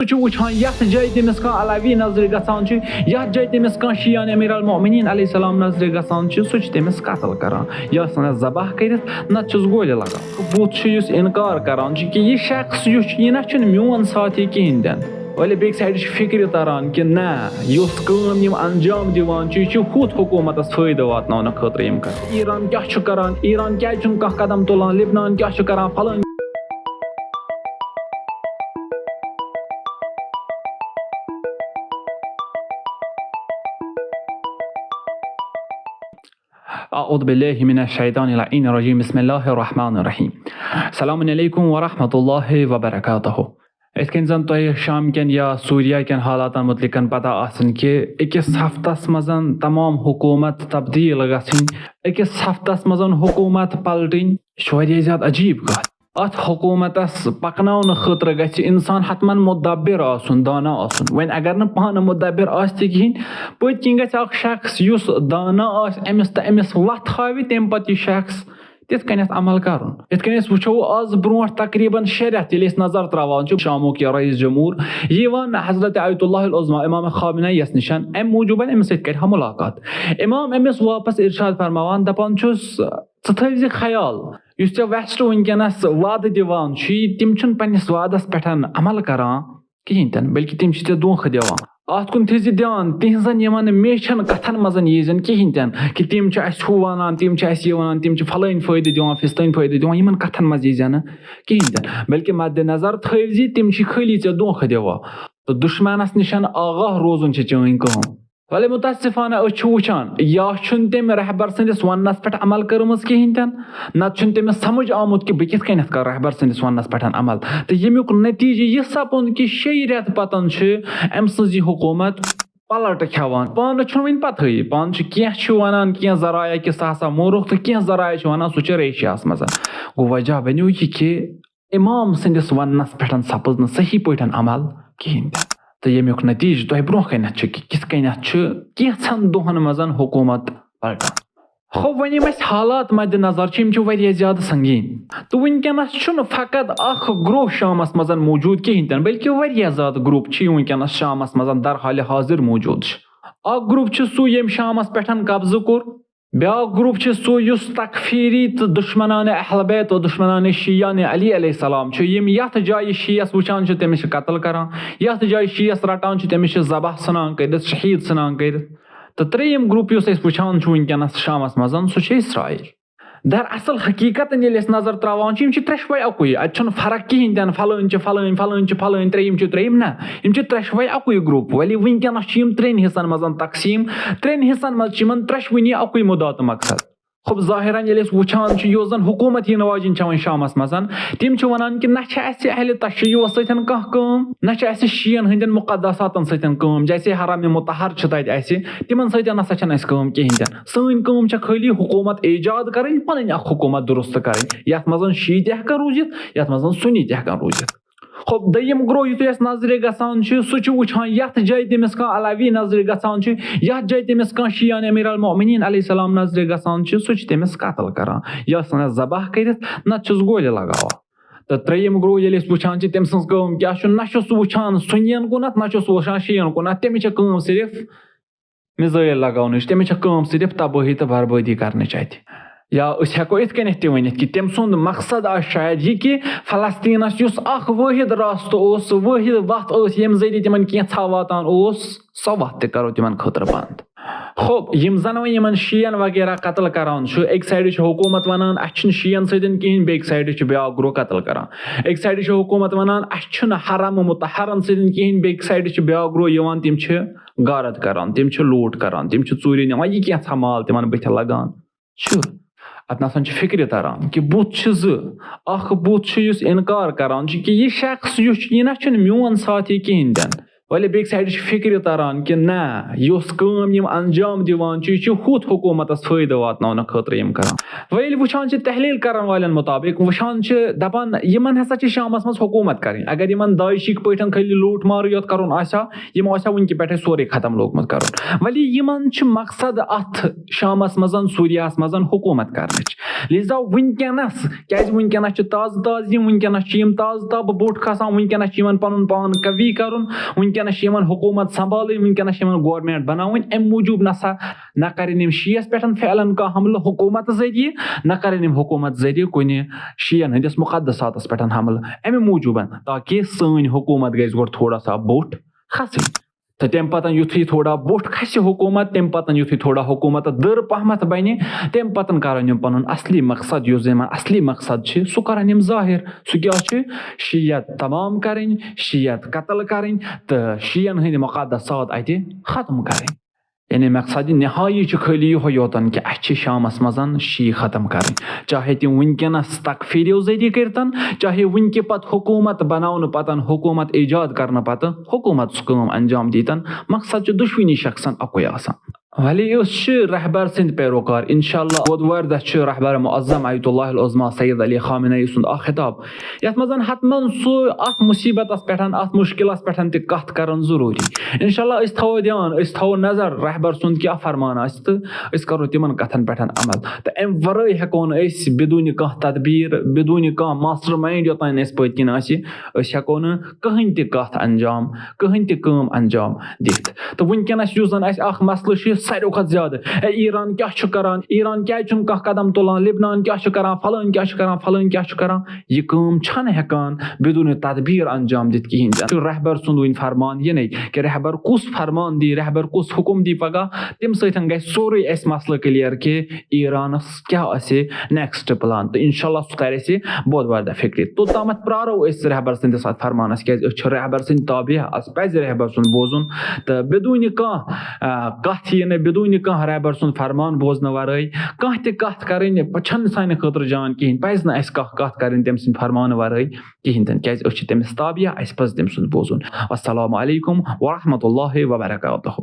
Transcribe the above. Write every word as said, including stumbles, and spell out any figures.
سُہ چھُ وٕچھان، یَتھ جایہِ تٔمِس کانٛہہ علوی نظرِ گژھان چھُ، یَتھ جایہِ تٔمِس کانٛہہ شیعہ امیر المؤمنین علیہ السلام نظرِ گژھان چھُ، سُہ چھُ تٔمِس قتل کران، یا ژھٕنان ذبح کٔرِتھ، نتہٕ چھُس گولہِ لگاوان۔ بُتھ چھُ یُس انکار کران چھُ کہِ یہِ شخص یُس چھُ، یہِ نہ چھُنہٕ میون ساتھی کِہیٖنۍ تہِ نہٕ۔ وۄنۍ بیٚکہِ سایڈٕ چھِ فکرِ تران کہِ نہ، یُس کٲم یِم انجام دِوان چھِ، یہِ چھِ ہُتھ حکوٗمتس فٲیدٕ واتناونہٕ خٲطرٕ یِم کران۔ ایران کیٛاہ چھُ کران؟ ایران کیٛازِ چھُنہٕ کانٛہہ قدم تُلان؟ لبنان کیٛاہ چھُ کران؟ فلٲنۍ۔ اعوذ باللہ من الشیطان اللعین الرجیم۔ بسم اللہ الرحمن الرحیم۔ السلام علیکم ورحمۃ اللہ وبرکاتہ۔ یِتھ کٔنۍ زن تۄہہِ شام کٮ۪ن یا سوریا کٮ۪ن حالاتن متعلقن پتہ آسن کہِ أکِس ہفتس منٛز تمام حکوٗمت تبدیل گژھٕنۍ، أکِس ہفتس منٛز حکوٗمت پلٹٕنۍ، یہِ چھُ واریاہ زیادٕ عجیب کتھ۔ اتھ حکوٗمتس پکناونہٕ خٲطرٕ گژھِ انسان حتمن مدبر آسُن، دانا آسُن۔ وۄنۍ اگر نہٕ پانہٕ مدبر آسہِ تہِ کِہیٖنۍ، پٔتۍ کِنۍ گژھِ اکھ شخص یُس دانا آسہِ، أمِس تہٕ أمِس وتھ ہاوِ، تمہِ پتہٕ یہِ شخص تِتھ کٔنٮ۪تھ عمل کرُن۔ یِتھ کٔنۍ أسۍ وٕچھو، آز برونٛٹھ تقریباً شےٚ رٮ۪تھ ییٚلہِ أسۍ نظر تراوان چھِ، شامُک یا رئیس جمہور یِوان حضرت آیت اللہ العظمیٰ امام خامنہ یس نِشن، امہِ موٗجوٗبن أمِس سۭتۍ کرِ ہا ملاقات۔ امام أمِس واپس ارشاد فرماوان، دپان چھُس، ژٕ تھٲوزِ خیال، یُس ژےٚ ویسٹ وٕنکیٚنس وعدٕ دِوان چھُے، تِم چھِنہٕ پننِس وعدس پٮ۪ٹھ عمل کران کِہیٖنۍ تہِ نہٕ، بلکہِ تِم چھِ ژےٚ دھوکہٕ دِوان۔ اتھ کُن تھٲیزِ دیان، تِہنٛزن یِمن میچھن کتھن منٛز ییٖزٮ۪ن کِہیٖنۍ تہِ نہٕ، کہِ تِم چھِ اسہِ ہُہ ونان، تِم چھِ اسہِ یہِ ونان، تِم چھِ فلٲنۍ فٲیدٕ دِوان، فستٲنۍ فٲیدٕ دِوان، یِمن کتھن منٛز ییٖزٮ۪نہٕ کِہیٖنۍ تہِ نہٕ، بلکہِ مدِ نظر تھٲیزِ، تِم چھِ خٲلی ژےٚ دھوکہٕ دِوان۔ تہٕ دُشمنس نِشن آگاہ روزُن چھِ چٲنۍ کٲم۔ ولی متاسفانہ أسۍ چھِ وٕچھان، یا چھُنہٕ تٔمۍ رہبر سٕنٛدِس وننس پٮ۪ٹھ عمل کٔرمٕژ کِہیٖنۍ تہِ نہٕ، نتہٕ چھُنہٕ تٔمِس سمجھ آمُت کہِ بہٕ کِتھ کٔنٮ۪تھ کرٕ رہبر سٕنٛدِس وننس پٮ۪ٹھ عمل۔ تہٕ ییٚمیُک نتیٖجہٕ یہِ سپُد کہِ شیٚیہِ رٮ۪تہٕ پتن چھِ أمۍ سٕنٛز یہِ حکوٗمت پلٹ کھٮ۪وان۔ پانہٕ چھُنہٕ وٕنہِ پتہٕے، پانہٕ چھُ کینٛہہ چھُ ونان، کینٛہہ ذرایع کہِ سُہ ہسا مورُکھ، تہٕ کینٛہہ ذرایع چھِ ونان سُہ چھُ ریشیاہس منٛز۔ گوٚو وجہ بنیو یہِ کہِ امام سٕنٛدِس وننس پٮ۪ٹھ سپٕز نہٕ صحیح پٲٹھۍ عمل کِہیٖنۍ تہِ۔ تہٕ ییٚمیُک نتیٖجہٕ تۄہہِ برونٛہہ کنٮ۪تھ چھُ کہِ کِتھ کٔنٮ۪تھ چھُ کینٛژھن دۄہن منٛز حکوٗمت پلٹان۔ خب، وۄنۍ یِم اَسہِ حالات مدِ نظر چھِ، یِم چھِ واریاہ زیادٕ سنگیٖن۔ تہٕ وٕنکیٚنس چھُنہٕ فقط اکھ گروہ شامس منٛز موجود کِہیٖنۍ تہِ نہٕ، بلکہِ واریاہ زیادٕ گروپ چھِ یِم وٕنکیٚنس شامس منٛز در حال حاضر موجود چھِ۔ اکھ گروپ چھُ سُہ، ییٚمۍ شامس پٮ۪ٹھ قبضہٕ کوٚر۔ بیٛاکھ گروپ چھُ سُہ، یُس تکفیری تہٕ دُشمنانِ اہل بیت و دُشمنانِ شیعانِ علی علیہ السلام چھُ، یِم یتھ جایہِ شیعس وٕچھان چھِ، تٔمِس چھِ قتل کران، یتھ جایہِ شیعس رٹان چھِ، تٔمِس چھِ ذبح ژھٕنان کٔرِتھ، شہید ژھٕنان کٔرِتھ۔ تہٕ ترٛیٚیِم گروپ یُس أسۍ وٕچھان چھِ وٕنکیٚنس شامس منٛز، سُہ چھُ اسرائیل۔ دراصل حقیقتن ییٚلہِ أسۍ نظر تراوان چھِ، یِم چھِ ترٛٮ۪شوَے اَکُے۔ اَتہِ چھُنہٕ فرق کِہیٖنۍ تہِ نہٕ، فلٲنۍ چھِ فلٲنۍ، فلٲنۍ چھِ فلٲنۍ، ترٛیٚیِم چھِ ترٛیٚیِم، نہ، یِم چھِ ترٛٮ۪شوَے اَکُے گروپ۔ ولی وٕنکیٚنَس چھِ یِم ترٛٮ۪ن حصن منٛز تقسیٖم، ترٛٮ۪ن حصن منٛز چھِ یِمن ترٛٮ۪شوٕنی اَکُے مُدعا تہٕ مقصد۔ خب، ظٲہِرن ییٚلہِ أسۍ وٕچھان چھِ، یُس زن حکوٗمت یِنہٕ واجِنۍ چھےٚ وۄنۍ شامس منٛز، تِم چھِ ونان کہِ نہ چھِ اَسہِ اہلِ تشیعس سۭتۍ کانٛہہ کٲم، نہ چھِ اَسہِ شیعن ہٕنٛدٮ۪ن مقدساتن سۭتۍ کٲم، جیسے حرم مطہر چھِ تتہِ اَسہِ، تِمن سۭتۍ نہ سا چھنہٕ اَسہِ کٲم کِہیٖنۍ تہِ نہٕ۔ سٲنۍ کٲم چھےٚ خٲلی حکوٗمت ایجاد کَرٕنۍ، پَنٕنۍ اَکھ حکوٗمت درست کَرٕنۍ، یَتھ منٛز شیعہ تہِ ہٮ۪کَن روٗزِتھ، یَتھ منٛز سُنی تہِ ہٮ۪کَن روٗزِتھ۔ خب، دوٚیِم گروہ یُتھُے اَسہِ نظرِ گژھان چھُ، سُہ چھُ وٕچھان، یَتھ جایہِ تٔمِس کانٛہہ علوی نظرِ گژھان چھُ، یَتھ جایہِ تٔمِس کانٛہہ شیعہ امیر المؤمنین علیہ السلام نظرِ گژھان چھُ، سُہ چھُ تٔمِس قتل کران، یا ژھٕنان ذبح کٔرِتھ، نَتہٕ چھُس گولہِ لگاوان۔ تہٕ ترٛیٚیِم گروہ ییٚلہِ أسۍ وٕچھان چھِ، تٔمۍ سٕنٛز کٲم کیٛاہ چھُ، نہ چھُ سُہ وٕچھان سُنیَن کُنَتھ، نہ چھُ سُہ وٕچھان شیعن کُنَتھ، تٔمِس چھےٚ کٲم صرف میزائل لگاونٕچ، تٔمِس چھےٚ کٲم صرف تبٲہی تہٕ بربٲدی کرنٕچ اتہِ۔ یا أسۍ ہٮ۪کو یِتھ کٔنٮ۪تھ تہِ ؤنِتھ کہِ تٔمۍ سُنٛد مقصد آسہِ شاید یہِ کہِ فلسطینس یُس اکھ وٲحد راستہٕ اوس، سُہ وٲحد وتھ ٲس، ییٚمہِ ذٔریعہٕ تِمن کینٛژھا واتان اوس، سۄ وتھ تہِ کرو تِمن خٲطرٕ بند۔ خب، یِم زن وۄنۍ یِمن شیعن وغیرہ قتل کران چھُ، أکۍ سایڈٕ چھِ حکوٗمت ونان اسہِ چھُنہٕ شیعن سۭتۍ کِہیٖنۍ، بیٚکہِ سایڈٕ چھُ بیٛاکھ گروہ قتل کران۔ أکۍ سایڈٕ چھِ حکوٗمت ونان اسہِ چھُنہٕ حرم مطہرن سۭتۍ کِہیٖنۍ، بیٚکہِ سایڈٕ چھِ بیٛاکھ گروہ یِوان، تِم چھِ غارت کران، تِم چھِ لوٗٹ کران، تِم چھِ ژوٗرِ نِوان، یہِ کینٛژھا مال تِمن بٕتھِ لگان چھُ۔ اتھ نسا چھِ فکرِ تران کہِ بُتھ چھِ زٕ، اکھ بُتھ چھُ یُس انکار کران چھُ کہِ یہِ شخص یُس چھُ، یہِ نہ چھُنہٕ میون ساتھی کِہیٖنۍ تہِ نہٕ، ولی بیٚکہِ سایڈٕ چھِ فِکرِ تران کہِ نہ، یۄس کٲم یِم انجام دِوان چھِ، یہِ چھِ ہُتھ حکوٗمتس فٲیدٕ واتناونہٕ خٲطرٕ یِم کران۔ وۄنۍ ییٚلہِ وٕچھان چھِ تحلیٖل کرن والٮ۪ن مُطابق، وٕچھان چھِ دپان یِمن ہسا چھِ شامس منٛز حکوٗمت کرٕنۍ۔ اگر یِمن داعشٕکۍ پٲٹھۍ خٲلی لوٗٹ مارٕے یوت کرُن آسہِ ہا، یِمو آسہِ ہا وٕنکہِ پٮ۪ٹھے سورُے ختم لوگمُت کرُن۔ ولی یِمن چھِ مقصد اتھ شامس منٛز، سوریاہس منٛز حکوٗمت کرنٕچ۔ لہذا وٕنکیٚنس، کیازِ وٕنکیٚنس چھِ تازٕ تازٕ یِم، وٕنکیٚنس چھِ یِم تازٕ تازٕ بوٚٹھ کھسان، وٕنکیٚنس چھِ یِمن پنُن پان قوی کرُن، وٕنکیٚنس چھِ یِمن حکوٗمت سنبھالٕنۍ، وٕنکیٚنس چھِ یِمن گورنمنٹ بناوٕنۍ۔ امہِ موٗجوٗب نسا نہ کرن یِم شیعس پٮ۪ٹھ فعلن کانٛہہ حملہٕ حکوٗمت ذٔریعہٕ، نہ کرن یِم حکوٗمت ذٔریعہٕ کُنہِ شیعن ہٕنٛدِس مقدساتس پٮ۪ٹھ حملہٕ۔ امہِ موٗجوٗبن تاکہِ سٲنۍ حکوٗمت گژھِ گۄڈٕ تھوڑا سا بوٚٹھ کھسٕنۍ۔ تہٕ تَمہِ پَتہٕ یُتھُے تھوڑا بوٚٹھ کھسہِ حکوٗمت، تَمہِ پَتہٕ یُتھُے تھوڑا حکوٗمت دٔر پہمتھ بَنہِ، تَمہِ پَتہٕ کَرَن یِم پَنُن اَصلی مقصد، یُس زَن یِمَن اَصلی مقصد چھِ، سُہ کَرَن یِم ظٲہِر۔ سُہ کیٛاہ چھُ؟ شیعت تمام کَرٕنۍ، شیعت قتل کَرٕنۍ تہٕ شیعن ہٕنٛدۍ مقدسات اَتہِ ختم کَرٕنۍ۔ یعنی مقصد نہایی چھُ خٲلی یِہوٚے یوتَن کہِ اَسہِ چھِ شامَس منٛز شیعہ ختم کَرٕنۍ، چاہے تِم وٕنکیٚنَس تکفیٖریو ذٔریعہٕ کٔرۍتَن، چاہے وٕنکہِ پَتہٕ حکوٗمت بَناونہٕ پَتَن، حکوٗمت ایجاد کَرنہٕ پَتہٕ حکوٗمت سُہ کٲم انجام دیٖتَن۔ مقصد چھُ دۄشوٕنی شخصن اَکُے آسان۔ ولی یُس چھُ رہبر سٕنٛدۍ پیروکار، انشاءاللہ بودوارِ دۄہ چھُ رہبر معظم آیت اللہ العظمیٰ سید علی خامنہ ای سُنٛد اکھ خطاب، یَتھ منٛز حتماً سُہ اَتھ مُصیٖبتَس پٮ۪ٹھ، اَتھ مُشکِلَس پٮ۪ٹھ تہِ کَتھ کَرَن ضروٗری۔ انشاءاللہ أسۍ تھاوو دیان، أسۍ تھاوو نظر رہبر سُنٛد کیٛاہ فرمان آسہِ تہٕ أسۍ کَرو تِمَن کَتھَن پٮ۪ٹھ عمل۔ تہٕ اَمہِ وَرٲے ہٮ۪کو نہٕ أسۍ بدون کانٛہہ تدبیٖر، بدون کانٛہہ ماسٹر مایِنٛڈ یوٚتام نہٕ اَسہِ پٔتۍ کِنۍ آسہِ، أسۍ ہٮ۪کو نہٕ کٕہٕنۍ تہِ کَتھ انجام، کٕہٕنۍ تہِ کٲم انجام دِتھ۔ تہٕ وٕنکیٚنَس یُس زَن اَسہِ اَکھ مسلہٕ چھُ ساروی کھۄتہٕ زیادٕ، اے ایران کیٛاہ چھُ کَران، ایران کیٛازِ چھُنہٕ کانٛہہ قدم تُلان، لبنان کیٛاہ چھُ کَران، فلٲنۍ کیٛاہ چھُ کَران، فلٲنۍ کیٛاہ چھُ کَران، یہِ کٲم چھَنہٕ ہٮ۪کان بدون تدبیٖر انجام دِتھ کِہیٖنۍ تہِ نہٕ۔ چھُ رہبر سُنٛد وٕنہِ فرمان یِنَے کہِ رہبر کُس فرمان دی، رہبر کُس حُکُم دی پگاہ، تَمہِ سۭتۍ گژھِ سورُے اَسہِ مسلہٕ کلیئر کہِ ایرانَس کیٛاہ آسہِ نیکسٹ پلان۔ تہٕ انشاءاللہ سُہ کَرِ اَسہِ بودوارِ دۄہ فِکرِ۔ توٚتامَتھ پرٛارو أسۍ رہبر سٕنٛدِس اَتھ فرمانَس، کیٛازِ أسۍ چھِ رہبر سٕنٛدۍ تابع، اَسہِ پَزِ رہبر سُنٛد بوزُن۔ تہٕ بدون کانٛہہ، آ، کَتھ یِیہِ نہٕ، بدون کانٛہہ رہبر سُنٛد فرمان بوزنہٕ وَرٲے کانٛہہ تہِ کَتھ کَرٕنۍ چھَنہٕ سانہِ خٲطرٕ جان کِہیٖنۍ۔ پَزِ نہٕ اَسہِ کانٛہہ کَتھ کَرٕنۍ تٔمۍ سٕنٛدِ فرمانہٕ وَرٲے کِہیٖنۍ تہِ نہٕ، کیٛازِ أسۍ چھِ تٔمِس تابع، اَسہِ پَزِ تٔمۍ سُنٛد بوزُن۔ السلام علیکم ورحمۃ اللہ وبرکاتہ۔